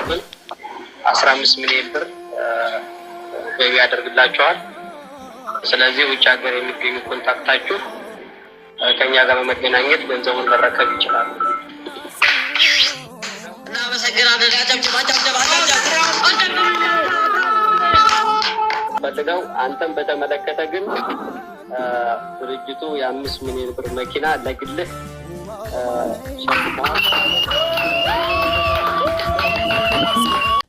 15 ሚሊዮን ብር ገቢ ያደርግላቸዋል። ስለዚህ ውጭ ሀገር የሚገኙ contact ኣችሁ ከኛ ጋር በመገናኘት ገንዘቡን መረከብ ይችላሉ። እናመሰግናለን። አጨብጭብ፣ አጨብጭብ፣ አጨብጭብ። ፈልገው አንተን በተመለከተ ግን ድርጅቱ የ5 ሚሊዮን ብር መኪና ለግልህ ሸልመዋል።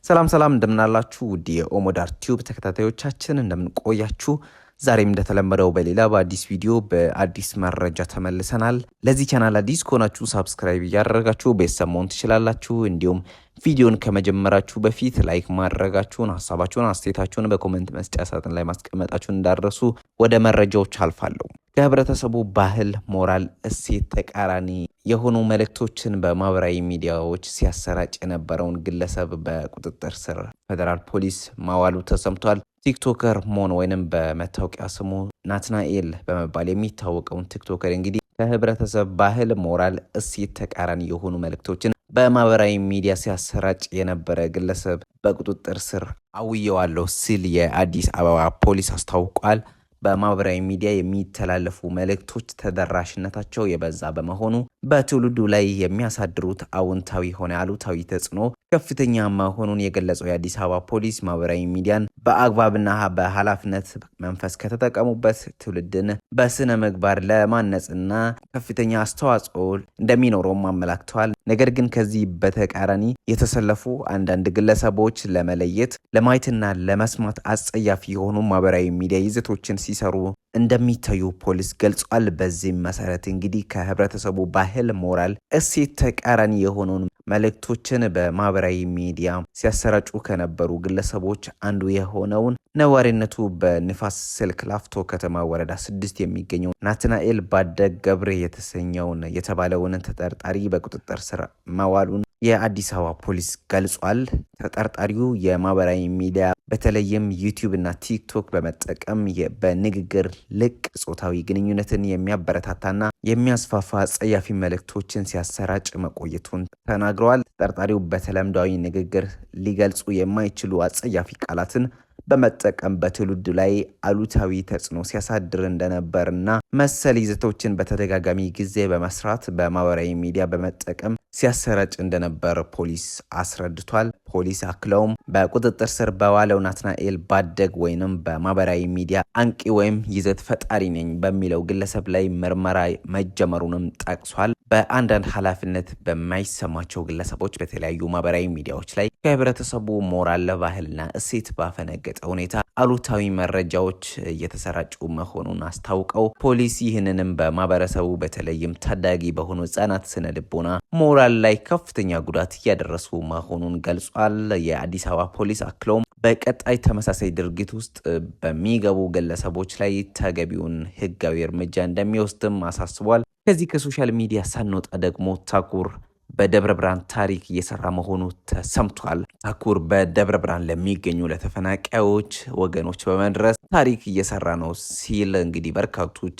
ሰላም ሰላም፣ እንደምናላችሁ ውድ የኦሞዳር ቲዩብ ተከታታዮቻችን፣ እንደምንቆያችሁ። ዛሬም እንደተለመደው በሌላ በአዲስ ቪዲዮ በአዲስ መረጃ ተመልሰናል። ለዚህ ቻናል አዲስ ከሆናችሁ subscribe እያደረጋችሁ ቤተሰብ መሆን ትችላላችሁ። እንዲሁም ቪዲዮን ከመጀመራችሁ በፊት like ማድረጋችሁን፣ ሀሳባችሁን፣ አስተያየታችሁን በ comment መስጫ ሳጥን ላይ ማስቀመጣችሁን እንዳትረሱ። ወደ መረጃዎች አልፋለሁ። ከህብረተሰቡ ባህል፣ ሞራል፣ እሴት ተቃራኒ የሆኑ መልእክቶችን በማህበራዊ ሚዲያዎች ሲያሰራጭ የነበረውን ግለሰብ በቁጥጥር ስር ፌዴራል ፖሊስ ማዋሉ ተሰምቷል። TikToker ሞን ወይንም በመታወቂያ ስሙ ናትናኤል በመባል የሚታወቀውን TikToker እንግዲህ ከህብረተሰብ ባህል፣ ሞራል፣ እሴት ተቃራኒ የሆኑ መልእክቶችን በማህበራዊ ሚዲያ ሲያሰራጭ የነበረ ግለሰብ በቁጥጥር ስር አውየዋለሁ ሲል የአዲስ አበባ ፖሊስ አስታውቋል። በማህበራዊ ሚዲያ የሚተላለፉ መልእክቶች ተደራሽነታቸው የበዛ በመሆኑ በትውልዱ ላይ የሚያሳድሩት አዎንታዊ ሆነ አሉታዊ ተጽዕኖ ከፍተኛ መሆኑን የገለጸው የአዲስ አበባ ፖሊስ፣ ማህበራዊ ሚዲያን በአግባብና በኃላፊነት መንፈስ ከተጠቀሙበት ትውልድን በስነ ምግባር ለማነጽና ከፍተኛ አስተዋጽኦ እንደሚኖረውም አመላክተዋል። ነገር ግን ከዚህ በተቃራኒ የተሰለፉ አንዳንድ ግለሰቦች ለመለየት፣ ለማየትና ለመስማት አጸያፊ የሆኑ ማህበራዊ ሚዲያ ይዘቶችን ሲሰሩ እንደሚታዩ ፖሊስ ገልጿል። በዚህም መሰረት እንግዲህ ከህብረተሰቡ ባህል፣ ሞራል፣ እሴት ተቃራኒ የሆነውን መልእክቶችን በማህበራዊ ሚዲያ ሲያሰራጩ ከነበሩ ግለሰቦች አንዱ የሆነውን ነዋሪነቱ በንፋስ ስልክ ላፍቶ ከተማ ወረዳ 6 የሚገኘው ናትናኤል ባደግ ገብሬ የተሰኘውን የተባለውን ተጠርጣሪ በቁጥጥር ስር ማዋሉን የአዲስ አበባ ፖሊስ ገልጿል። ተጠርጣሪው የማህበራዊ ሚዲያ በተለይም ዩቲዩብ እና ቲክቶክ በመጠቀም በንግግር ልቅ ጾታዊ ግንኙነትን የሚያበረታታና የሚያስፋፋ ጸያፊ መልእክቶችን ሲያሰራጭ መቆየቱን ተናግረዋል። ተጠርጣሪው በተለምዷዊ ንግግር ሊገልጹ የማይችሉ አጸያፊ ቃላትን በመጠቀም በትውልዱ ላይ አሉታዊ ተጽዕኖ ሲያሳድር እንደነበርና መሰል ይዘቶችን በተደጋጋሚ ጊዜ በመስራት በማህበራዊ ሚዲያ በመጠቀም ሲያሰራጭ እንደነበር ፖሊስ አስረድቷል። ፖሊስ አክለውም በቁጥጥር ስር በዋለው ናትናኤል ባደግ ወይንም በማህበራዊ ሚዲያ አንቂ ወይም ይዘት ፈጣሪ ነኝ በሚለው ግለሰብ ላይ ምርመራ መጀመሩንም ጠቅሷል። በአንዳንድ ኃላፊነት በማይሰማቸው ግለሰቦች በተለያዩ ማህበራዊ ሚዲያዎች ላይ ከህብረተሰቡ ሞራል፣ ባህልና እሴት ባፈነገጠ ሁኔታ አሉታዊ መረጃዎች እየተሰራጩ መሆኑን አስታውቀው፣ ፖሊስ ይህንንም በማህበረሰቡ በተለይም ታዳጊ በሆኑ ህጻናት ስነ ልቦና፣ ሞራል ላይ ከፍተኛ ጉዳት እያደረሱ መሆኑን ገልጿል። የአዲስ አበባ ፖሊስ አክለውም በቀጣይ ተመሳሳይ ድርጊት ውስጥ በሚገቡ ግለሰቦች ላይ ተገቢውን ህጋዊ እርምጃ እንደሚወስድም አሳስቧል። ከዚህ ከ social media ሳንወጣ ደግሞ ታኩር በደብረ ብርሃን ታሪክ እየሰራ መሆኑ ተሰምቷል። ታኩር በደብረ ብርሃን ለሚገኙ ለተፈናቃዮች ወገኖች በመድረስ ታሪክ እየሰራ ነው ሲል እንግዲህ በርካቶች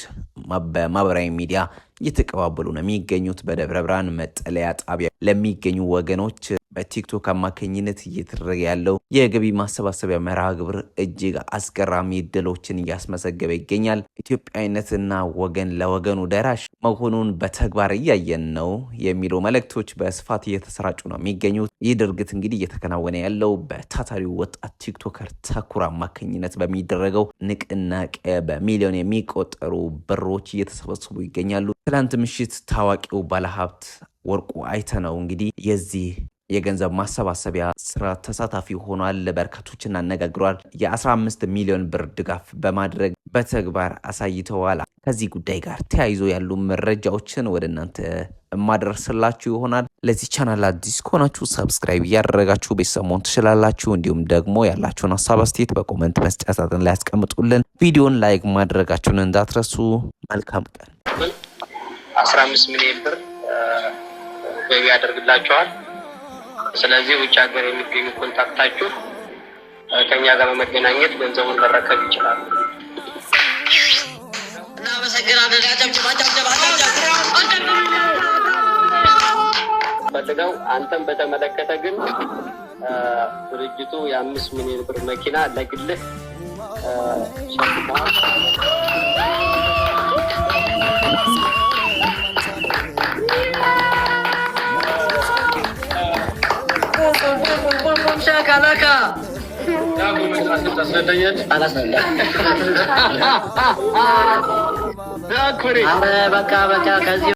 በማህበራዊ ሚዲያ እየተቀባበሉ ነው የሚገኙት። በደብረ ብርሃን መጠለያ ጣቢያ ለሚገኙ ወገኖች በቲክቶክ አማካኝነት እየተደረገ ያለው የገቢ ማሰባሰቢያ መርሃ ግብር እጅግ አስገራሚ ድሎችን እያስመዘገበ ይገኛል። ኢትዮጵያዊነትና ወገን ለወገኑ ደራሽ መሆኑን በተግባር እያየን ነው የሚሉ መልእክቶች በስፋት እየተሰራጩ ነው የሚገኙት። ይህ ድርጊት እንግዲህ እየተከናወነ ያለው በታታሪው ወጣት TikToker ታኩር አማካኝነት በሚደረገው ንቅናቄ በሚሊዮን የሚቆጠሩ ብሮች እየተሰበሰቡ ይገኛሉ። ትላንት ምሽት ታዋቂው ባለሀብት ወርቁ አይተነው እንግዲህ የዚህ የገንዘብ ማሰባሰቢያ ስራ ተሳታፊ ሆኗል። በርካቶችን አነጋግሯል። የ15 ሚሊዮን ብር ድጋፍ በማድረግ በተግባር አሳይተዋል። ከዚህ ጉዳይ ጋር ተያይዞ ያሉ መረጃዎችን ወደ እናንተ የማደርስላችሁ ይሆናል። ለዚህ ቻናል አዲስ ከሆናችሁ subscribe እያደረጋችሁ ቤተሰብ መሆን ትችላላችሁ። እንዲሁም ደግሞ ያላችሁን ሀሳብ አስተያየት በ comment መስጫ ሳጥን ላይ ያስቀምጡልን። ቪዲዮን like ማድረጋችሁን እንዳትረሱ። መልካም ቀን። 15 ሚሊዮን ብር ገቢ ያደርግላቸዋል። ስለዚህ ውጭ ሀገር የሚገኙ contact ኣችሁ ከኛ ጋር በመገናኘት ገንዘቡን መረከብ ይችላሉ። እናመሰግናለን። አጨብጭብ፣ አጨብጭብ፣ አጨብጭብ። ፈልገው አንተን በተመለከተ ግን ድርጅቱ የ5 ሚሊዮን ብር መኪና ለግልህ ሸልመዋል። ሻካላካ። አላስረዳም። ኧረ በቃ በቃ ከዚህ